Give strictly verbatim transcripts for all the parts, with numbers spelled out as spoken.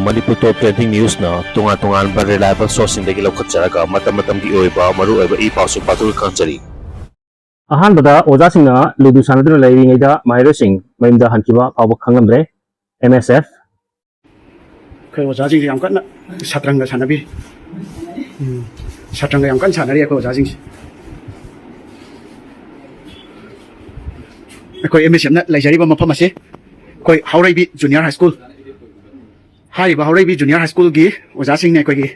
ꯃꯅꯤꯄꯨꯔ ꯇꯣꯞ trending ꯅ꯭ꯌꯨꯁꯅ ꯇꯣꯉꯥꯟ ꯇꯣꯉꯥꯟꯕ reliable ꯁꯣꯔꯁꯁꯤꯡꯗꯒꯤ ꯂꯧꯈꯠꯆꯔꯒ ꯃꯇꯝ ꯃꯇꯝꯒꯤ ꯑꯣꯏꯕ ꯃꯔꯨꯑꯣꯏꯕ ꯏ ꯄꯥꯎꯁꯤꯡ ꯄꯥꯊꯣꯛꯄ ꯈꯪꯖꯔꯤ꯫ ꯑꯍꯥꯟꯕꯗ ꯑꯣꯖꯥꯁꯤꯡꯅ ꯂꯨꯗꯨ ꯁꯥꯟꯅꯗꯨꯅ ꯂꯩꯔꯤꯉꯩꯗ ꯃꯍꯩꯔꯣꯏꯁꯤꯡ ꯃꯌꯨꯝꯗ ꯍꯟꯈꯤꯕ ꯐꯥꯎꯕ ꯈꯪꯂꯝꯗ꯭ꯔꯦ꯫ ꯑꯦꯝ ꯑꯦꯁ ꯑꯦꯐ꯫ ꯑꯩꯈꯣꯏ ꯑꯣꯖꯥꯁꯤꯡꯁꯦ ꯌꯥꯝ ꯀꯟꯅ ꯁꯠꯇ꯭ꯔꯪꯒ ꯁꯥꯟꯅꯕꯤ꯫ ꯎꯝ꯫ ꯁꯠꯇ꯭ꯔꯪꯒ ꯌꯥꯝ ꯀꯟꯅ ꯁꯥꯟꯅꯔꯤ ꯑꯩꯈꯣꯏ ꯑꯣꯖꯥꯁꯤꯡꯁꯦ꯫ ꯑꯩꯈꯣꯏ ꯑꯦꯝ ꯑꯦꯁ ꯑꯦꯐꯅ ꯂꯩꯖꯔꯤꯕ ꯃꯐꯝ ꯑꯁꯤ ꯑꯩꯈꯣꯏ ꯍꯥꯎꯔꯩꯕꯤ ꯖꯨꯅꯤꯌꯔ ꯍꯥꯏ ꯁ꯭ꯀꯨꯜ꯫ ꯍꯥꯏꯔꯤꯕ ꯍꯥꯎꯔꯩꯕꯤ ꯖꯨꯅꯤꯌꯔ ꯍꯥꯏ ꯁ꯭ꯀꯨꯜꯒꯤ ꯑꯣꯖꯥꯁꯤꯡꯅꯦ, ꯑꯩꯈꯣꯏꯒꯤ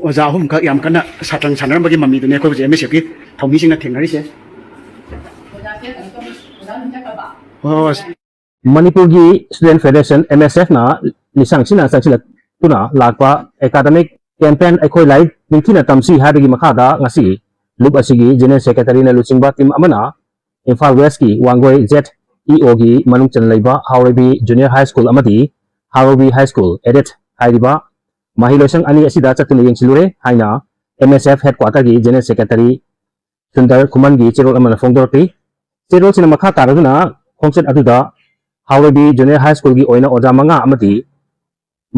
ꯑꯣꯖꯥ ꯑꯍꯨꯝꯈꯛ ꯌꯥꯝ ꯀꯟꯅ ꯁꯥꯇ꯭ꯔꯪ ꯁꯥꯟꯅꯔꯝꯕꯒꯤ ꯃꯃꯤꯗꯨꯅꯦ ꯑꯩꯈꯣꯏ ꯍꯧꯖꯤꯛ ꯑꯦꯝ ꯑꯦꯁ ꯑꯦꯐꯀꯤ ꯊꯧꯃꯤꯁꯤꯡꯅ ꯊꯦꯡꯅꯔꯤꯁꯦ꯫ ꯍꯣꯏ, ꯍꯣꯏ꯫ ꯃꯅꯤꯄꯨꯔꯒꯤ ꯁ꯭ꯇꯨꯗꯦꯟꯠ ꯐꯦꯗꯔꯦꯁꯟ, ꯑꯦꯝ ꯑꯦꯁ ꯑꯦꯐꯅ ꯂꯤꯁꯥꯡꯁꯤꯟꯅ ꯆꯪꯁꯤꯜꯂꯛꯇꯨꯅ ꯂꯥꯛꯄ ꯑꯦꯀꯥꯗꯃꯤꯛ ꯀꯦꯝꯄꯦꯟ ꯑꯩꯈꯣꯏ ꯂꯥꯏꯔꯤꯛ ꯅꯤꯡꯊꯤꯅ ꯇꯝꯁꯤ ꯍꯥꯏꯕꯒꯤ ꯃꯈꯥꯗ ꯉꯁꯤ ꯂꯨꯞ ꯑꯁꯤꯒꯤ ꯖꯦꯅꯔꯦꯜ ꯁꯦꯀ꯭ꯔꯦꯇꯔꯤꯅ ꯂꯨꯆꯤꯡꯕ ꯇꯤꯝ ꯑꯃꯅ ꯏꯝꯐꯥꯜ ꯋꯦꯁꯀꯤ ꯋꯥꯡꯒꯣꯏ ꯖꯦꯠ ꯏ ꯑꯣꯒꯤ ꯃꯅꯨꯡ ꯆꯟꯅ ꯂꯩꯕ ꯍꯥꯎꯔꯩꯕꯤ ꯖꯨꯅꯤꯌꯔ ꯍꯥꯏ ꯁ꯭ꯀꯨꯜ ꯑꯃꯗꯤ ꯍꯥꯎꯔꯩꯕꯤ ꯍꯥꯏ ꯁ꯭ꯀꯨꯜ ꯑꯦꯗꯦꯠ ꯍꯥꯏꯔꯤꯕ ꯃꯍꯩ ꯂꯣꯏꯁꯪ ꯑꯅꯤ ꯑꯁꯤꯗ ꯆꯠꯇꯨꯅ ꯌꯦꯡꯁꯤꯜꯂꯨꯔꯦ ꯍꯥꯏꯅ ꯑꯦꯝ ꯑꯦꯁ F head ꯀ꯭ꯋꯥꯇꯔꯒꯤ general secretary Sundar ꯈꯨꯃꯟꯒꯤ ꯆꯦꯔꯣꯜ ꯑꯃꯅ ꯐꯣꯡꯗꯣꯔꯛꯂꯤ꯫ ꯆꯦꯔꯣꯜꯁꯤꯅ ꯃꯈꯥ ꯇꯥꯔꯗꯨꯅ ꯈꯣꯡꯆꯠ ꯑꯗꯨꯗ ꯍꯥꯎꯔꯩꯕꯤ ꯖꯨꯅꯤꯌꯔ ꯍꯥꯏ ꯁ꯭ꯀꯨꯜꯒꯤ ꯑꯣꯏꯅ ꯑꯣꯖꯥ ꯃꯉꯥ ꯑꯃꯗꯤ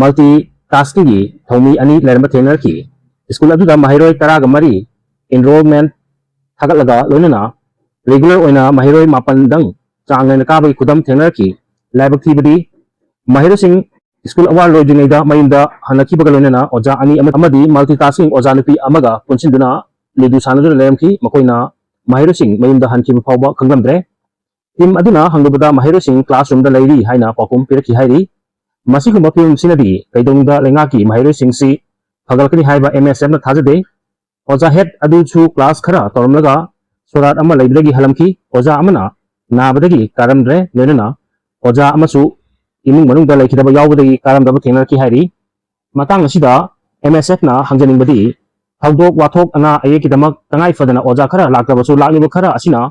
ꯃꯜꯇꯤ ꯇꯥꯁꯀꯤꯡꯒꯤ ꯊꯧꯃꯤ ꯑꯅꯤ ꯂꯩꯔꯝꯕ ꯊꯦꯡꯅꯔꯛꯈꯤ꯫ ꯁ꯭ꯀꯨꯜ ꯑꯗꯨꯗ ꯃꯍꯩꯔꯣꯏ ꯇꯔꯥꯒ ꯃꯔꯤ ꯏꯟꯔꯣꯜꯃꯦꯟ ꯊꯥꯒꯠꯂꯒ ꯂꯣꯏꯅꯅ ꯔꯤꯒꯨꯂꯔ ꯑꯣꯏꯅ ꯃꯍꯩꯔꯣꯏ ꯃꯥꯄꯟꯗꯪ ꯆꯥꯡ ꯅꯥꯏꯅ ꯀꯥꯕꯒꯤ ꯈꯨꯗꯝ ꯊꯦꯡꯅꯔꯛꯈꯤ꯫ ꯂꯥꯏꯕꯛ ꯊꯤꯕꯗꯤ ꯃꯍꯩꯔꯣꯏꯁꯤꯡ ꯁ꯭ꯀꯨꯜ ꯑꯋꯥꯔ ꯂꯣꯏꯗ꯭ꯔꯤꯉꯩꯗ ꯃꯌꯨꯝꯗ ꯍꯜꯂꯛꯈꯤꯕꯒ ꯂꯣꯏꯅꯅ ꯑꯣꯖꯥ ꯑꯅꯤ ꯑꯃ-, ꯑꯃꯗꯤ ꯃꯜꯇꯤ ꯇꯥꯁꯀꯤꯡ ꯑꯣꯖꯥ ꯅꯨꯄꯤ ꯑꯃꯒ ꯄꯨꯟꯁꯤꯟꯗꯨꯅ ꯂꯨꯗꯨ ꯁꯥꯟꯅꯗꯨꯅ ꯂꯩꯔꯝꯈꯤ꯫ ꯃꯈꯣꯏꯅ ꯃꯍꯩꯔꯣꯏꯁꯤꯡ ꯃꯌꯨꯝꯗ ꯍꯟꯈꯤꯕ ꯐꯥꯎꯕ ꯈꯪꯂꯝꯗ꯭ꯔꯦ꯫ ꯇꯤꯝ ꯑꯗꯨꯅ ꯍꯪꯂꯨꯕꯗ ꯃꯍꯩꯔꯣꯏꯁꯤꯡ ꯀ꯭ꯂꯥꯁꯔꯨꯝꯗ ꯂꯩꯔꯤ ꯍꯥꯏꯅ ꯄꯥꯎꯈꯨꯝ ꯄꯤꯔꯛꯈꯤ ꯍꯥꯏꯔꯤ꯫ ꯃꯁꯤꯒꯨꯝꯕ ꯐꯤꯕꯝꯁꯤꯅꯗꯤ ꯀꯩꯗꯧꯅꯨꯡꯗ ꯂꯩꯉꯥꯛꯀꯤ ꯃꯍꯩꯔꯣꯏꯁꯤꯡꯁꯤ ꯐꯒꯠꯂꯛꯀꯅꯤ ꯍꯥꯏꯕ ꯑꯦꯝ ꯑꯦꯁ ꯑꯦꯐꯅ ꯊꯥꯖꯗꯦ꯫ ꯑꯣꯖꯥ ꯍꯦꯗ ꯑꯗꯨꯁꯨ ꯀ꯭ꯂꯥꯁ ꯈꯔ ꯇꯧꯔꯝꯂꯒ ꯁꯣꯔꯥꯠ ꯑꯃ ꯂꯩꯕꯗꯒꯤ ꯍꯜꯂꯝꯈꯤ꯫ ꯑꯣꯖꯥ ꯑꯃꯅ ꯅꯥꯕꯗꯒꯤ ꯀꯥꯔꯝꯗ꯭ꯔꯦ, ꯂꯣꯏꯅꯅ ꯑꯣꯖꯥ ꯑꯃꯁꯨ ꯏꯃꯨꯡ ꯃꯅꯨꯡꯗ ꯂꯩꯈꯤꯗꯕ ꯌꯥꯎꯕꯗꯒꯤ ꯀꯥꯔꯝꯗꯕ ꯊꯦꯡꯅꯔꯛꯈꯤ ꯍꯥꯏꯔꯤ꯫ ꯃꯇꯥꯡ ꯑꯁꯤꯗ ꯑꯦꯝ ꯑꯦꯁ ꯑꯦꯐꯅ ꯍꯪꯖꯅꯤꯡꯕꯗꯤ, ꯊꯧꯗꯣꯛ ꯋꯥꯊꯣꯛ ꯑꯅꯥ ꯑꯌꯦꯛꯀꯤꯗꯃꯛ ꯇꯉꯥꯏ ꯐꯗꯅ ꯑꯣꯖꯥ ꯈꯔ ꯂꯥꯛꯇ꯭ꯔꯕꯁꯨ, ꯂꯥꯛꯂꯤꯕ ꯈꯔ ꯑꯁꯤꯅ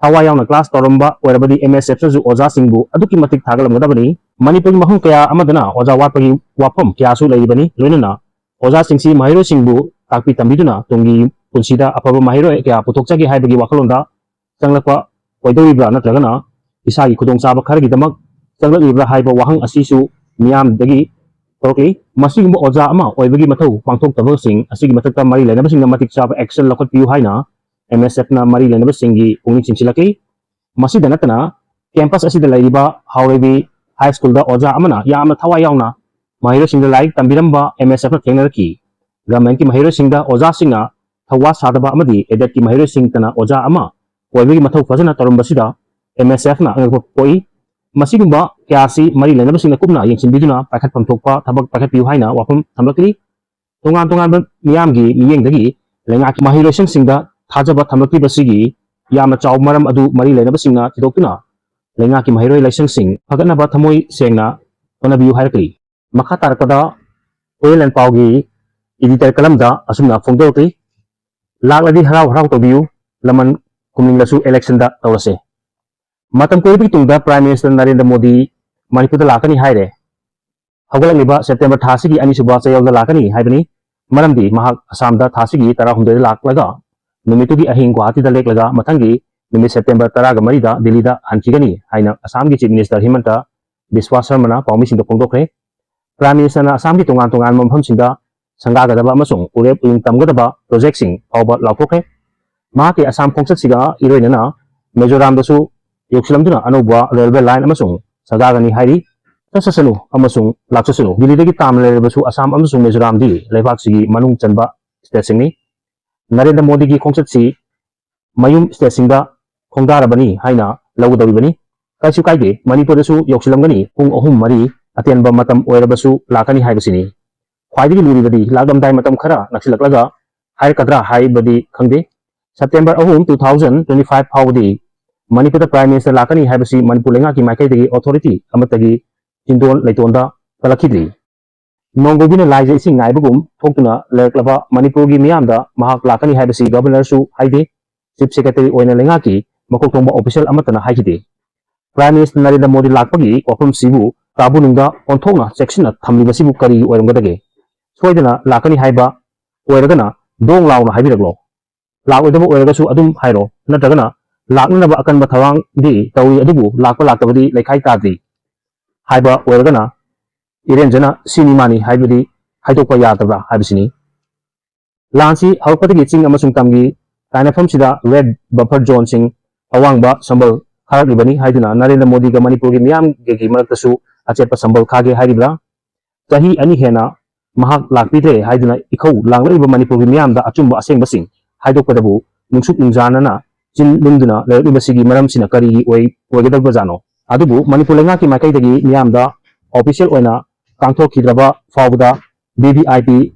ꯊꯋꯥꯏ ꯌꯥꯎꯅ ꯀ꯭ꯂꯥꯁ ꯇꯧꯔꯝꯕ ꯑꯣꯏꯔꯕꯗꯤ ꯑꯦꯝ ꯑꯦꯁ ꯑꯦꯐꯇꯁꯨ ꯑꯣꯖꯥꯁꯤꯡꯕꯨ ꯑꯗꯨꯛꯀꯤ ꯃꯇꯤꯛ ꯊꯥꯒꯠꯂꯝꯒꯗꯕꯅꯤ꯫ ꯃꯅꯤꯄꯨꯔꯒꯤ ꯃꯐꯝ ꯀꯌꯥ ꯑꯃꯗꯅ ꯑꯣꯖꯥ ꯋꯥꯠꯄꯒꯤ ꯋꯥꯐꯝ ꯀꯌꯥꯁꯨ ꯂꯩꯔꯤꯕꯅꯤ꯫ ꯂꯣꯏꯅꯅ ꯑꯣꯖꯥꯁꯤꯡꯁꯤ ꯃꯍꯩꯔꯣꯏꯁꯤꯡꯕꯨ ꯇꯥꯛꯄꯤ ꯇꯝꯕꯤꯗꯨꯅ ꯇꯨꯡꯒꯤ ꯄꯨꯟꯁꯤꯗ ꯑꯐꯕ ꯃꯍꯩꯔꯣꯏ ꯀꯌꯥ ꯄꯨꯊꯣꯛꯆꯒꯦ ꯍꯥꯏꯕꯒꯤ ꯋꯥꯈꯜꯂꯣꯟꯗ ꯆꯪꯂꯛꯄ ꯑꯣꯏꯗꯧꯔꯤꯕ꯭ꯔꯥ, ꯅꯠꯇ꯭ꯔꯒꯅ ꯏꯁꯥꯒꯤ ꯈꯨꯗꯣꯡꯆꯥꯕ ꯈꯔꯒꯤꯗꯃꯛ ꯆꯪꯂꯛꯂꯤꯕ꯭ꯔꯥ ꯍꯥꯏꯕ ꯋꯥꯍꯪ ꯑꯁꯤꯁꯨ ꯃꯤꯌꯥꯝꯗꯒꯤ ꯇꯧꯔꯛꯂꯤ꯫ ꯃꯁꯤꯒꯨꯝꯕ ꯑꯣꯖꯥ ꯑꯃ ꯑꯣꯏꯕꯒꯤ ꯃꯊꯧ ꯄꯥꯡꯊꯣꯛꯇꯕꯁꯤꯡ ꯑꯁꯤꯒꯤ ꯃꯊꯛꯇ ꯃꯔꯤ ꯂꯩꯅꯕꯁꯤꯡꯅ ꯃꯇꯤꯛ ꯆꯥꯕ action ꯂꯧꯈꯠꯄꯤꯌꯨ ꯍꯥꯏꯅ M S F ꯅ ꯃꯔꯤ ꯂꯩꯅꯕꯁꯤꯡꯒꯤ ꯄꯨꯛꯅꯤꯡ ꯆꯤꯡꯁꯤꯜꯂꯛꯂꯤ꯫ ꯃꯁꯤꯗ ꯅꯠꯇꯅ campus ꯑꯁꯤꯗ ꯂꯩꯔꯤꯕ ꯍꯥꯎꯔꯩꯕꯤ High School ꯗ ꯑꯣꯖꯥ ꯑꯃꯅ ꯌꯥꯝꯅ ꯊꯋꯥꯏ ꯌꯥꯎꯅ ꯃꯍꯩꯔꯣꯏꯁꯤꯡꯗ ꯂꯥꯏꯔꯤꯛ ꯇꯝꯕꯤꯔꯝꯕ M S F ꯅ ꯊꯦꯡꯅꯔꯛꯈꯤ꯫ Government ꯀꯤ ꯃꯍꯩꯔꯣꯏꯁꯤꯡꯗ ꯑꯣꯖꯥꯁꯤꯡꯅ ꯊꯧꯋꯥ ꯁꯥꯗꯕ ꯑꯃꯗꯤ aided ꯀꯤ ꯃꯍꯩꯔꯣꯏꯁꯤꯡꯇꯅ ꯑꯣꯖꯥ ꯑꯃ ꯑꯣꯏꯕꯒꯤ ꯃꯊꯧ ꯐꯖꯅ ꯇꯧꯔꯝꯕꯁꯤꯗ M S F ꯅ ꯑꯉꯛꯄ ꯄꯣꯛꯏ꯫ ꯃꯁꯤꯒꯨꯝꯕ ꯀꯌꯥ ꯑꯁꯤ ꯃꯔꯤ ꯂꯩꯅꯕꯁꯤꯡꯅ ꯀꯨꯞꯅ ꯌꯦꯡꯁꯤꯟꯕꯤꯗꯨꯅ ꯄꯥꯏꯈꯠꯐꯝ ꯊꯣꯛꯄ ꯊꯕꯛ ꯄꯥꯏꯈꯠꯄꯤꯌꯨ ꯍꯥꯏꯅ ꯋꯥꯐꯝ ꯊꯝꯂꯛꯂꯤ꯫ ꯇꯣꯉꯥꯟ ꯇꯣꯉꯥꯟꯕ ꯃꯤꯌꯥꯝꯒꯤ ꯃꯤꯠꯌꯦꯡꯗꯒꯤ ꯂꯩꯉꯥꯛꯀꯤ ꯃꯍꯩꯔꯣꯏꯁꯪꯁꯤꯡꯗ ꯊꯥꯖꯕ ꯊꯝꯂꯛꯇ꯭ꯔꯤꯕꯁꯤꯒꯤ ꯌꯥꯝꯅ ꯆꯥꯎꯕ ꯃꯔꯝ ꯑꯗꯨ ꯃꯔꯤ ꯂꯩꯅꯕꯁꯤꯡꯅ ꯊꯤꯗꯣꯛꯇꯨꯅ ꯂꯩꯉꯥꯛꯀꯤ ꯃꯍꯩꯔꯣꯏ ꯂꯩꯁꯪꯁꯤꯡ ꯐꯒꯠꯅꯕ ꯊꯃꯣꯏ ꯁꯦꯡꯅ ꯍꯣꯠꯅꯕꯤꯌꯨ ꯍꯥꯏꯔꯛꯂꯤ꯫ ꯃꯈꯥ ꯇꯥꯔꯛꯄꯗ ꯀꯣꯌꯦꯜ ꯂꯟꯄꯥꯎꯒꯤ editor ꯀꯂꯝꯗ ꯑꯁꯨꯝꯅ ꯐꯣꯡꯗꯣꯔꯛꯂꯤ꯫ ꯂꯥꯛꯂꯗꯤ ꯍꯔꯥꯎ ꯍꯔꯥꯎ ꯇꯧꯕꯤꯌꯨ, ꯂꯃꯟ ꯈꯨꯝꯅꯤꯡꯂꯁꯨ election ꯗ ꯇꯧꯔꯁꯦ꯫ ꯃꯇꯝ ꯀꯨꯏꯔꯕꯒꯤ ꯇꯨꯡꯗ Prime Minister ꯅꯔꯦꯟꯗ꯭ꯔ ꯃꯣꯗꯤ ꯃꯅꯤꯄꯨꯔꯗ ꯂꯥꯛꯀꯅꯤ ꯍꯥꯏꯔꯦ꯫ ꯍꯧꯒꯠꯂꯛꯂꯤꯕ September ꯊꯥ ꯑꯁꯤꯒꯤ ꯑꯅꯤꯁꯨꯕ ꯆꯌꯣꯜꯗ ꯂꯥꯛꯀꯅꯤ ꯍꯥꯏꯕꯅꯤ꯫ ꯃꯔꯝꯗꯤ ꯃꯍꯥꯛ ꯑꯁꯥꯝꯗ ꯊꯥ ꯑꯁꯤꯒꯤ ꯇꯔꯥꯍꯨꯝꯗꯣꯏꯗ ꯂꯥꯛꯂꯒ ꯅꯨꯃꯤꯠꯇꯨꯒꯤ ꯑꯍꯤꯡ ꯒꯨꯋꯥꯍꯥꯇꯤꯗ ꯂꯦꯛꯂꯒ ꯃꯊꯪꯒꯤ ꯅꯨꯃꯤꯠ September ꯇꯔꯥꯒ ꯃꯔꯤꯗ ꯗꯤꯜꯂꯤꯗ ꯍꯟꯈꯤꯒꯅꯤ ꯍꯥꯏꯅ ꯑꯁꯥꯝꯒꯤ Chief Minister ꯍꯤꯃꯟꯇ ꯕꯤꯁ꯭ꯋꯥ ꯁꯔꯃꯅ ꯄꯥꯎꯃꯤꯁꯤꯡꯗ ꯐꯣꯡꯗꯣꯛꯈ꯭ꯔꯦ꯫ Prime Minister ꯅ ꯑꯁꯥꯝꯒꯤ ꯇꯣꯉꯥꯟ ꯇꯣꯉꯥꯟꯕ ꯃꯐꯝꯁꯤꯡꯗ ꯁꯪꯒꯥꯒꯗꯕ ꯑꯃꯁꯨꯡ ꯎꯔꯦꯞ ꯎꯌꯨꯡ ꯇꯝꯒꯗꯕ project ꯁꯤꯡ ꯐꯥꯎꯕ ꯂꯥꯎꯊꯣꯛꯈ꯭ꯔꯦ꯫ ꯃꯍꯥꯛꯀꯤ ꯑꯁꯥꯝ ꯈꯣꯡꯆꯠꯁꯤꯒ ꯏꯔꯣꯏꯅꯅ ꯃꯤꯖꯣꯔꯥꯝꯗꯁꯨ ꯌꯧꯁꯤꯜꯂꯝꯗꯨꯅ ꯑꯅꯧꯕ railway line ꯑꯃꯁꯨꯡ ꯁꯪꯒꯥꯒꯅꯤ ꯍꯥꯏꯔꯤ꯫ ꯆꯠꯆꯁꯅꯨ ꯑꯃꯁꯨꯡ ꯂꯥꯛꯆꯁꯅꯨ꯫ ꯗꯤꯜꯂꯤꯗꯒꯤ ꯇꯥꯝꯅ ꯂꯩꯔꯕꯁꯨ ꯑꯁꯥꯝ ꯑꯃꯁꯨꯡ ꯃꯤꯖꯣꯔꯥꯝꯗꯤ ꯂꯩꯕꯥꯛꯁꯤꯒꯤ ꯃꯅꯨꯡ ꯆꯟꯕ state ꯁꯤꯡꯅꯤ꯫ ꯅꯔꯦꯟꯗ꯭ꯔ ꯃꯣꯗꯤꯒꯤ ꯈꯣꯡꯆꯠꯁꯤ ꯃꯌꯨꯝ state ꯁꯤꯡꯗ ꯈꯣꯡꯗꯥꯔꯕꯅꯤ ꯍꯥꯏꯅ ꯂꯧꯒꯗꯧꯔꯤꯕꯅꯤ꯫ ꯀꯩꯁꯨ ꯀꯥꯏꯗꯦ, ꯃꯅꯤꯄꯨꯔꯗꯁꯨ ꯌꯧꯁꯤꯜꯂꯝꯒꯅꯤ꯫ ꯄꯨꯡ ꯑꯍꯨꯝ ꯃꯔꯤ ꯑꯇꯦꯟꯕ ꯃꯇꯝ ꯑꯣꯏꯔꯕꯁꯨ ꯂꯥꯛꯀꯅꯤ ꯍꯥꯏꯕꯁꯤꯅꯤ꯫ ꯈ꯭ꯋꯥꯏꯗꯒꯤ ꯂꯨꯔꯤꯕꯗꯤ ꯂꯥꯛꯂꯝꯗꯥꯏ ꯃꯇꯝ ꯈꯔ ꯅꯛꯁꯤꯜꯂꯛꯂꯒ ꯍꯥꯏꯔꯛꯀꯗ꯭ꯔꯥ ꯍꯥꯏꯕꯗꯤ ꯈꯪꯗꯦ꯫ September ꯑꯍꯨꯝ, two thousand twenty five ꯐꯥꯎꯕꯗꯤ ꯃꯅꯤꯄꯨꯔꯗ Prime Minister ꯂꯥꯛꯀꯅꯤ ꯍꯥꯏꯕꯁꯤ ꯃꯅꯤꯄꯨꯔ ꯂꯩꯉꯥꯛꯀꯤ ꯃꯥꯏꯀꯩꯗꯒꯤ authority ꯑꯃꯠꯇꯒꯤ ꯆꯤꯟꯗꯣꯟ ꯂꯩꯇꯣꯟꯗ ꯀꯜꯂꯛꯈꯤꯗ꯭ꯔꯤ꯫ ꯅꯣꯡꯒꯧꯕꯤꯅ ꯂꯥꯏꯖ ꯏꯁꯤꯡ ꯉꯥꯏꯕꯒꯨꯝ ꯊꯣꯛꯇꯨꯅ ꯂꯩꯔꯛꯂꯕ ꯃꯅꯤꯄꯨꯔꯒꯤ ꯃꯤꯌꯥꯝꯗ ꯃꯍꯥꯛ ꯂꯥꯛꯀꯅꯤ ꯍꯥꯏꯕꯁꯤ Governor ꯁꯨ ꯍꯥꯏꯗꯦ꯫ Chief Secretary ꯑꯣꯏꯅ ꯂꯩꯉꯥꯛꯀꯤ ꯃꯀꯣꯛ ꯊꯣꯡꯕ official ꯑꯃꯠꯇꯅ ꯍꯥꯏꯈꯤꯗꯦ꯫ Prime Minister ꯅꯔꯦꯟꯗ꯭ꯔ ꯃꯣꯗꯤ ꯂꯥꯛꯄꯒꯤ ꯋꯥꯐꯝꯁꯤꯕꯨ ꯀꯥꯕꯨꯅꯨꯡꯗ ꯑꯣꯟꯊꯣꯛꯅ ꯆꯦꯛꯁꯤꯟꯅ ꯊꯝꯂꯤꯕꯁꯤꯕꯨ ꯀꯔꯤꯒꯤ ꯑꯣꯏꯔꯝꯒꯗꯒꯦ? ꯁꯣꯏꯗꯅ ꯂꯥꯛꯀꯅꯤ ꯍꯥꯏꯕ ꯑꯣꯏꯔꯒꯅ ꯗꯣꯡ ꯂꯥꯎꯅ ꯍꯥꯏꯕꯤꯔꯛꯂꯣ꯫ ꯂꯥꯛꯂꯣꯏꯗꯕ ꯑꯣꯏꯔꯒꯁꯨ ꯑꯗꯨꯝ ꯍꯥꯏꯔꯣ꯫ ꯅꯠꯇ꯭ꯔꯒꯅ ꯂꯥꯛꯅꯅꯕ ꯑꯀꯟꯕ ꯊꯧꯔꯥꯡꯗꯤ ꯇꯧꯔꯤ, ꯑꯗꯨꯕꯨ ꯂꯥꯛꯄ ꯂꯥꯛꯇꯕꯗꯤ ꯂꯩꯈꯥꯏ ꯇꯥꯗ꯭ꯔꯤ ꯍꯥꯏꯕ ꯑꯣꯏꯔꯒꯅ ꯏꯔꯦꯟꯖꯅ ꯁꯤꯅꯤ ꯃꯥꯅꯤ ꯍꯥꯏꯕꯗꯤ ꯍꯥꯏꯗꯣꯛꯄ ꯌꯥꯗꯕ꯭ꯔꯥ ꯍꯥꯏꯕꯁꯤꯅꯤ꯫ ꯂꯥꯟꯁꯤ ꯍꯧꯔꯛꯄꯗꯒꯤ ꯆꯤꯡ ꯑꯃꯁꯨꯡ ꯇꯝꯒꯤ ꯇꯥꯏꯅꯐꯝꯁꯤꯗ red buffer zoneꯁꯤꯡ, ꯑꯋꯥꯡꯕ ꯁꯝꯕꯜ ꯈꯥꯔꯛꯂꯤꯕꯅꯤ ꯍꯥꯏꯗꯨꯅ ꯅꯔꯦꯟꯗ꯭ꯔ ꯃꯣꯗꯤꯒ ꯃꯅꯤꯄꯨꯔꯒꯤ ꯃꯤꯌꯥꯝꯒꯤ ꯃꯔꯛꯇꯁꯨ ꯑꯆꯦꯠꯄ ꯁꯝꯕꯜ ꯈꯥꯒꯦ ꯍꯥꯏꯔꯤꯕ꯭ꯔꯥ? ꯆꯍꯤ ꯑꯅꯤ ꯍꯦꯟꯅ ꯃꯍꯥꯛ ꯂꯥꯛꯄꯤꯗ꯭ꯔꯦ ꯍꯥꯏꯗꯨꯅ ꯏꯈꯧ ꯂꯥꯡꯂꯛꯂꯤꯕ ꯃꯅꯤꯄꯨꯔꯒꯤ ꯃꯤꯌꯥꯝꯗ ꯑꯆꯨꯝꯕ ꯑꯁꯦꯡꯕꯁꯤꯡ ꯍꯥꯏꯗꯣꯛꯄꯗꯕꯨ ꯅꯨꯡꯁꯨꯛ ꯅꯨꯡꯖꯥꯅꯅ ꯆꯤꯟ ꯂꯨꯝꯗꯨꯅ ꯂꯩꯔꯛꯂꯤꯕꯁꯤꯒꯤ ꯃꯔꯝꯁꯤꯅ ꯀꯔꯤꯒꯤ ꯑꯣꯏ-, ꯑꯣꯏꯒꯗꯕꯖꯥꯠꯅꯣ? ꯑꯗꯨꯕꯨ ꯃꯅꯤꯄꯨꯔ ꯂꯩꯉꯥꯛꯀꯤ ꯃꯥꯏꯀꯩꯗꯒꯤ ꯃꯤꯌꯥꯝꯗ official ꯑꯣꯏꯅ ꯄꯥꯡꯊꯣꯛꯈꯤꯗ꯭ꯔꯕ ꯐꯥꯎꯕꯗ V V I P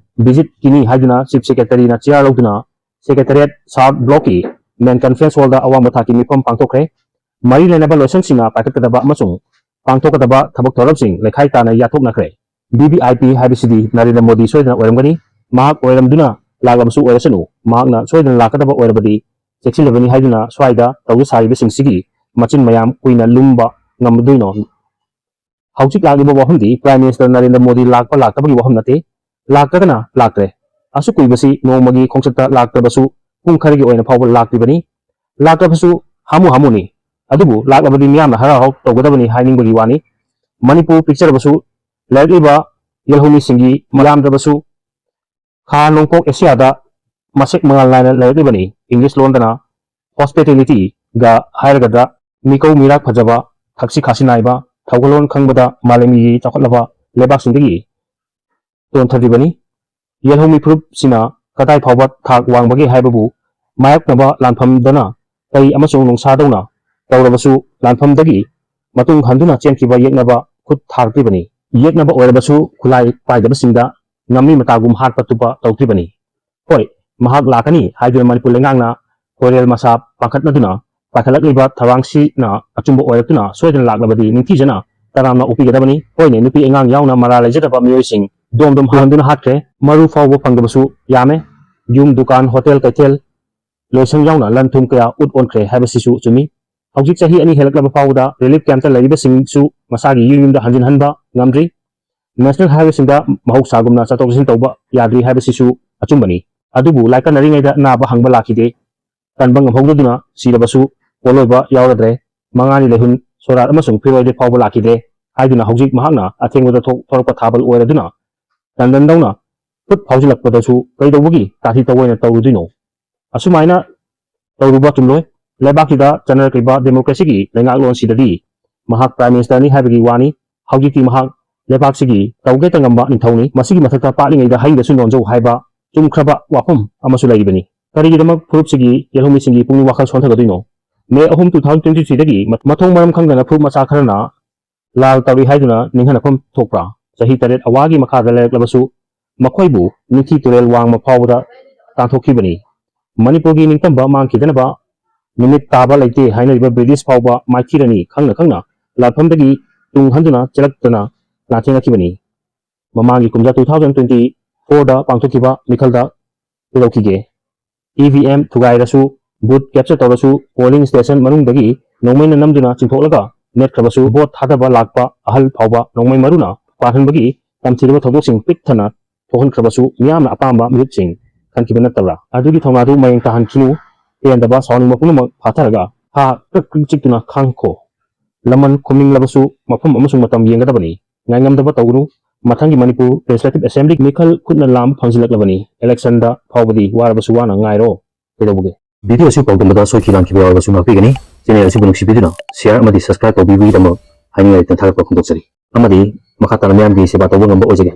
visit ꯀꯤꯅꯤ ꯍꯥꯏꯗꯨꯅ Chief Secretaryꯅ chair ꯂꯧꯗꯨꯅ Secretariat South Blockꯀꯤ main conference hallꯗ ꯑꯋꯥꯡꯕ ꯊꯥꯛꯀꯤ ꯃꯤꯐꯝ ꯄꯥꯡꯊꯣꯛꯈ꯭ꯔꯦ꯫ ꯃꯔꯤ ꯂꯩꯅꯕ ꯂꯣꯏꯁꯪꯁꯤꯡꯅ ꯄꯥꯏꯈꯠꯀꯗꯕ ꯑꯃꯁꯨꯡ ꯄꯥꯡꯊꯣꯛꯀꯗꯕ ꯊꯕꯛ ꯊꯧꯔꯝꯁꯤꯡ ꯂꯩꯈꯥꯏ ꯇꯥꯅ ꯌꯥꯊꯣꯛꯅꯈ꯭ꯔꯦ꯫ V V I P ꯍꯥꯏꯕꯁꯤꯗꯤ ꯅꯔꯦꯟꯗ꯭ꯔ ꯃꯣꯗꯤ ꯁꯣꯏꯗꯅ ꯑꯣꯏꯔꯝꯒꯅꯤ꯫ ꯃꯍꯥꯛ ꯑꯣꯏꯔꯝꯗꯨꯅ ꯂꯥꯛꯂꯕꯁꯨ ꯑꯣꯏꯔꯁꯅꯨ, ꯃꯍꯥꯛꯅ ꯁꯣꯏꯗꯅ ꯂꯥꯛꯀꯗꯕ ꯑꯣꯏꯔꯕꯗꯤ ꯆꯦꯛꯁꯤꯜꯂꯕꯅꯤ ꯍꯥꯏꯗꯨꯅ ꯁ꯭ꯋꯥꯏꯗ ꯇꯧꯖ ꯁꯥꯔꯤꯕꯁꯤꯡꯁꯤꯒꯤ ꯃꯆꯤꯟ ꯃꯌꯥꯝ ꯀꯨꯏꯅ ꯂꯨꯝꯕ ꯉꯝꯗꯣꯏꯅꯣ? ꯍꯧꯖꯤꯛ ꯂꯥꯛꯂꯤꯕ ꯋꯥꯐꯝꯗꯤ Prime Minister ꯅꯔꯦꯟꯗ꯭ꯔ ꯃꯣꯗꯤ ꯂꯥꯛꯄ ꯂꯥꯛꯇꯕꯒꯤ ꯋꯥꯐꯝ ꯅꯠꯇꯦ꯫ ꯂꯥꯛꯇ꯭ꯔꯒꯅ ꯂꯥꯛꯇ꯭ꯔꯦ꯫ ꯑꯁꯨꯛ ꯀꯨꯏꯕꯁꯤ ꯅꯣꯡꯃꯒꯤ ꯈꯣꯡꯆꯠꯇ ꯂꯥꯛꯇ꯭ꯔꯕꯁꯨ ꯄꯨꯡ ꯈꯔꯒꯤ ꯑꯣꯏꯅ ꯐꯥꯎꯕ ꯂꯥꯛꯂꯤꯕꯅꯤ꯫ ꯂꯥꯛꯇ꯭ꯔꯕꯁꯨ ꯍꯥꯃꯨ ꯍꯥꯃꯨꯅꯤ꯫ ꯑꯗꯨꯕꯨ ꯂꯥꯛꯂꯕꯗꯤ ꯃꯤꯌꯥꯝꯅ ꯍꯔꯥꯎ ꯍꯔꯥꯎ ꯇꯧꯒꯗꯕꯅꯤ ꯍꯥꯏꯅꯤꯡꯕꯒꯤ ꯋꯥꯅꯤ꯫ ꯃꯅꯤꯄꯨꯔ ꯄꯤꯛꯆꯔꯕꯁꯨ ꯂꯩꯔꯛꯂꯤꯕ ꯌꯦꯜꯍꯧꯃꯤꯁꯤꯡꯒꯤ ꯌꯥꯝꯗ꯭ꯔꯕꯁꯨ ꯈꯥ ꯅꯣꯡꯄꯣꯛ ꯑꯦꯁꯤꯌꯥꯗ ꯃꯁꯛ ꯃꯉꯥꯜ ꯅꯥꯏꯅ ꯂꯩꯔꯛꯂꯤꯕꯅꯤ꯫ English ꯂꯣꯟꯗꯅ hospitalityꯒ ꯍꯥꯏꯔꯒꯗ꯭ꯔꯥ, ꯃꯤꯀꯧ ꯃꯤꯔꯥꯛ ꯐꯖꯕ, ꯊꯛꯁꯤ ꯈꯥꯁꯤ ꯅꯥꯏꯕ, ꯊꯧꯒꯜꯂꯣꯟ ꯈꯪꯕꯗ ꯃꯥꯂꯦꯝꯒꯤ ꯆꯥꯎꯈꯠꯂꯕ ꯂꯩꯕꯥꯛꯁꯤꯡꯗꯒꯤ ꯇꯣꯟꯊꯔꯤꯕꯅꯤ꯫ ꯌꯦꯜꯍꯧꯃꯤ ꯐꯨꯔꯨꯞꯁꯤꯅ ꯀꯗꯥꯏ ꯐꯥꯎꯕ ꯊꯥꯛ ꯋꯥꯡꯕꯒꯦ ꯍꯥꯏꯕꯕꯨ ꯃꯥꯌꯣꯛꯅꯕ ꯂꯥꯟꯐꯝꯗꯅ ꯀꯩ ꯑꯃꯁꯨꯡ ꯅꯨꯡꯁꯥꯗꯧꯅ ꯇꯧꯔꯕꯁꯨ ꯂꯥꯟꯐꯝꯗꯒꯤ ꯃꯇꯨꯡ ꯍꯟꯗꯨꯅ ꯆꯦꯟꯈꯤꯕ ꯌꯦꯛꯅꯕ ꯈꯨꯠ ꯊꯥꯔꯛꯂꯤꯕꯅꯤ꯫ ꯌꯦꯛꯅꯕ ꯑꯣꯏꯔꯕꯁꯨ ꯈꯨꯠꯂꯥꯏ ꯄꯥꯏꯗꯕꯁꯤꯡꯗ ꯉꯝꯃꯤ ꯃꯇꯥꯒꯨꯝ ꯍꯥꯠꯄ ꯇꯨꯞꯄ ꯇꯧꯗ꯭ꯔꯤꯕꯅꯤ꯫ ꯍꯣꯏ, ꯃꯍꯥꯛ ꯂꯥꯛꯀꯅꯤ ꯍꯥꯏꯗꯨꯅ ꯃꯅꯤꯄꯨꯔ ꯂꯩꯉꯥꯛꯅ ꯈꯣꯏꯔꯦꯜ ꯃꯁꯥ ꯄꯥꯡꯈꯠꯅꯗꯨꯅ ꯄꯥꯏꯈꯠꯂꯛꯂꯤꯕ ꯊꯧꯔꯥꯡꯁꯤꯅ ꯑꯆꯨꯝꯕ ꯑꯣꯏꯔꯛꯇꯨꯅ ꯁꯣꯏꯗꯅ ꯂꯥꯛꯂꯕꯗꯤ ꯅꯤꯡꯊꯤꯖꯅ ꯇꯔꯥꯝꯅ ꯑꯣꯛꯄꯤꯒꯗꯕꯅꯤ꯫ ꯍꯣꯏꯅꯦ, ꯅꯨꯄꯤ ꯑꯉꯥꯡ ꯌꯥꯎꯅ ꯃꯔꯥ ꯂꯩꯖꯗꯕ ꯃꯤꯑꯣꯏꯁꯤꯡ ꯗꯣꯝ ꯗꯣꯝ ꯍꯨꯍꯟꯗꯨꯅ ꯍꯥꯠꯈ꯭ꯔꯦ꯫ ꯃꯔꯨ ꯐꯥꯎꯕ ꯐꯪꯗꯕꯁꯨ ꯌꯥꯝꯃꯦ꯫ ꯌꯨꯝ, ꯗꯨꯀꯥꯟ, ꯍꯣꯇꯦꯜ, ꯀꯩꯊꯦꯜ, ꯂꯣꯏꯁꯪ ꯌꯥꯎꯅ ꯂꯟ ꯊꯨꯝ ꯀꯌꯥ ꯎꯠ ꯑꯣꯟꯈ꯭ꯔꯦ ꯍꯥꯏꯕꯁꯤꯁꯨ ꯆꯨꯝꯃꯤ꯫ ꯍꯧꯖꯤꯛ ꯆꯍꯤ ꯑꯅꯤ ꯍꯦꯜꯂꯛꯂꯕ ꯐꯥꯎꯕꯗ relief campꯇ ꯂꯩꯔꯤꯕꯁꯤꯡꯁꯨ ꯃꯁꯥꯒꯤ ꯌꯨꯝ ꯌꯨꯝꯗ ꯍꯟꯖꯤꯟꯍꯟꯕ ꯉꯝꯗ꯭ꯔꯤ꯫ National highwayꯁꯤꯡꯗ ꯃꯍꯧꯁꯥꯒꯨꯝꯅ ꯆꯠꯊꯣꯛ ꯆꯠꯁꯤꯟ ꯇꯧꯕ ꯌꯥꯗ꯭ꯔꯤ ꯍꯥꯏꯕꯁꯤꯁꯨ ꯑꯆꯨꯝꯕꯅꯤ꯫ ꯑꯗꯨꯕꯨ ꯂꯥꯏꯀꯠꯅꯔꯤꯉꯩꯗ ꯑꯅꯥꯕ ꯍꯪꯕ ꯂꯥꯛꯈꯤꯗꯦ꯫ ꯀꯟꯕ ꯉꯝꯍꯧꯗꯗꯨꯅ ꯁꯤꯔꯕꯁꯨ ꯄꯣꯠꯂꯣꯏꯕ ꯌꯥꯎꯔꯗ꯭ꯔꯦ꯫ ꯃꯉꯥꯅꯤ ꯂꯩꯍꯨꯟ, ꯁꯣꯔꯥꯠ ꯑꯃꯁꯨꯡ ꯐꯤꯔꯣꯏꯗꯤ ꯐꯥꯎꯕ ꯂꯥꯛꯈꯤꯗ꯭ꯔꯦ꯫ ꯍꯥꯏꯗꯨꯅ ꯍꯧꯖꯤꯛ ꯃꯍꯥꯛꯅ ꯑꯊꯦꯡꯕꯗ ꯊꯣꯛ-, ꯊꯣꯔꯛꯄ ꯊꯥꯕꯜ ꯑꯣꯏꯔꯗꯨꯅ ꯇꯟꯗꯟꯗꯧꯅ ꯈꯨꯠ ꯐꯥꯎꯖꯤꯜꯂꯛꯄꯗꯁꯨ ꯀꯩꯗꯧꯕꯒꯤ ꯇꯥꯊꯤ ꯇꯧꯑꯣꯏꯅ ꯇꯧꯔꯨꯗꯣꯏꯅꯣ? ꯑꯁꯨꯃꯥꯏꯅ ꯇꯧꯔꯨꯕ ꯆꯨꯝꯂꯣꯏ꯫ ꯂꯩꯕꯥꯛꯁꯤꯗ ꯆꯠꯅꯔꯛꯂꯤꯕ democracyꯒꯤ ꯂꯩꯉꯥꯛꯂꯣꯟꯁꯤꯗꯗꯤ ꯃꯍꯥꯛ Prime Ministerꯅꯤ ꯍꯥꯏꯕꯒꯤ ꯋꯥꯅꯤ꯫ ꯍꯧꯖꯤꯛꯇꯤ ꯃꯍꯥꯛ ꯂꯩꯕꯥꯛꯁꯤꯒꯤ ꯇꯧꯒꯦꯇ ꯉꯝꯕ ꯅꯤꯡꯊꯧꯅꯤ꯫ ꯃꯁꯤꯒꯤ ꯃꯊꯛꯇ ꯄꯥꯠꯂꯤꯉꯩꯗ ꯍꯩꯗꯁꯨ ꯅꯣꯟꯖꯧ ꯍꯥꯏꯕ ꯆꯨꯝꯈ꯭ꯔꯕ ꯋꯥꯐꯝ ꯑꯃꯁꯨ ꯂꯩꯔꯤꯕꯅꯤ꯫ ꯀꯔꯤꯒꯤꯗꯃꯛ ꯐꯨꯔꯨꯞꯁꯤꯒꯤ ꯌꯦꯜꯍꯧꯃꯤꯁꯤꯡꯒꯤ ꯄꯨꯛꯅꯤꯡ ꯋꯥꯈꯜ ꯁꯣꯟꯊꯒꯗꯣꯏꯅꯣ? May ꯑꯍꯨꯝ, two thousand twenty threeꯗꯒꯤ ꯃ-, ꯃꯊꯣꯡ ꯃꯔꯝ ꯈꯪꯗꯅ ꯐꯨꯔꯨꯞ ꯃꯆꯥ ꯈꯔꯅ ꯂꯥꯜ ꯇꯧꯔꯤ ꯍꯥꯏꯗꯨꯅ ꯅꯤꯡꯍꯟꯅꯐꯝ ꯊꯣꯛꯄ꯭ꯔꯥ? ꯆꯍꯤ ꯇꯔꯦꯠ ꯑꯋꯥꯒꯤ ꯃꯈꯥꯗ ꯂꯩꯔꯛꯂꯕꯁꯨ ꯃꯈꯣꯏꯕꯨ ꯅꯤꯡꯊꯤ ꯇꯨꯔꯦꯜ ꯋꯥꯡꯃ ꯐꯥꯎꯕꯗ ꯇꯥꯟꯊꯣꯛꯈꯤꯕꯅꯤ꯫ ꯃꯅꯤꯄꯨꯔꯒꯤ ꯅꯤꯡꯇꯝꯕ ꯃꯥꯡꯈꯤꯗꯅꯕ ꯅꯨꯃꯤꯠ ꯇꯥꯕ ꯂꯩꯇꯦ ꯍꯥꯏꯅꯔꯤꯕ ꯕ꯭ꯔꯤꯇꯤꯁ ꯐꯥꯎꯕ ꯃꯥꯏꯊꯤꯔꯅꯤ ꯈꯪꯅ ꯈꯪꯅ ꯂꯥꯜꯐꯝꯗꯒꯤ ꯇꯨꯡ ꯍꯟꯗꯨꯅ ꯆꯦꯜꯂꯛꯇꯅ ꯂꯥꯟꯊꯦꯡꯅꯈꯤꯕꯅꯤ꯫ ꯃꯃꯥꯡꯒꯤ ꯀꯨꯝꯖꯥ two thousand twenty fourꯗ ꯄꯥꯡꯊꯣꯛꯈꯤꯕ ꯃꯤꯈꯜꯗ ꯀꯩꯗꯧꯈꯤꯒꯦ? EVM ꯊꯨꯒꯥꯏꯔꯁꯨ, booth capture ꯇꯧꯔꯁꯨ, polling station ꯃꯅꯨꯡꯗꯒꯤ ꯅꯣꯡꯃꯩꯅ ꯅꯝꯗꯨꯅ ꯆꯤꯡꯊꯣꯛꯂꯒ ꯅꯦꯠꯈ꯭ꯔꯕꯁꯨ, vote ꯊꯥꯗꯕ ꯂꯥꯛꯄ ꯑꯍꯜ ꯐꯥꯎꯕ ꯅꯣꯡꯃꯩ ꯃꯔꯨꯅ ꯄꯥꯟꯍꯟꯕꯒꯤ ꯇꯝꯊꯤꯔꯕ ꯊꯧꯗꯣꯛꯁꯤꯡ ꯄꯤꯛ ꯊꯟꯅ ꯊꯣꯛꯍꯟꯈ꯭ꯔꯕꯁꯨ ꯃꯤꯌꯥꯝꯅ ꯑꯄꯥꯝꯕ ꯃꯤꯍꯨꯠꯁꯤꯡ ꯈꯟꯈꯤꯕ ꯅꯠꯇꯕ꯭ꯔꯥ? ꯑꯗꯨꯒꯤ ꯊꯧꯅꯥꯗꯨ ꯃꯌꯦꯡ ꯇꯥꯍꯟꯈꯤꯅꯨ꯫ ꯄꯦꯟꯗꯕ, ꯁꯥꯎꯅꯤꯡꯕ ꯄꯨꯝꯅꯃꯛ ꯐꯥꯊꯔꯒ ꯍꯥ ꯀ꯭ꯔꯤꯛ ꯀ꯭ꯔꯤꯛ ꯆꯤꯛꯇꯨꯅ ꯈꯥꯡꯈꯣ꯫ ꯂꯃꯟ ꯈꯨꯝꯅꯤꯡꯂꯕꯁꯨ ꯃꯐꯝ ꯑꯃꯁꯨꯡ ꯃꯇꯝ ꯌꯦꯡꯒꯗꯕꯅꯤ꯫ ꯉꯥꯏꯉꯝꯗꯕ ꯇꯧꯒꯅꯨ꯫ ꯃꯊꯪꯒꯤ ꯃꯅꯤꯄꯨꯔ Legislative Assembly ꯃꯤꯈꯜ ꯈꯨꯠꯅ ꯂꯥꯝꯕ ꯐꯪꯖꯤꯜꯂꯛꯂꯕꯅꯤ꯫ Electionꯗ ꯐꯥꯎꯕꯗꯤ ꯋꯥꯔꯕꯁꯨ ꯋꯥꯅ ꯉꯥꯏꯔꯣ꯫ ꯀꯩꯗꯧꯕꯒꯦ? Video ꯑꯁꯤ ꯄꯥꯎꯗꯝꯕꯗ ꯁꯣꯏꯈꯤ ꯂꯥꯟꯈꯤꯕ ꯌꯥꯎꯔꯕꯁꯨ ꯉꯥꯛꯄꯤꯒꯅꯤ꯫ Channel ꯑꯁꯤꯕꯨ ꯅꯨꯡꯁꯤꯕꯤꯗꯨꯅ share ꯑꯃꯗꯤ subscribe ꯇꯧꯕꯤꯕꯒꯤꯗꯃꯛ ꯍꯥꯏꯅꯤꯡꯉꯥꯏ ꯂꯩꯇꯅ ꯊꯥꯒꯠꯄ ꯐꯣꯡꯗꯣꯛꯆꯔꯤ꯫ ꯑꯃꯗꯤ ꯃꯈꯥ ꯇꯥꯅ ꯃꯤꯌꯥꯝꯒꯤ ꯁꯦꯕꯥ ꯇꯧꯕ ꯉꯝꯕ ꯑꯣꯏꯖꯒꯦ꯫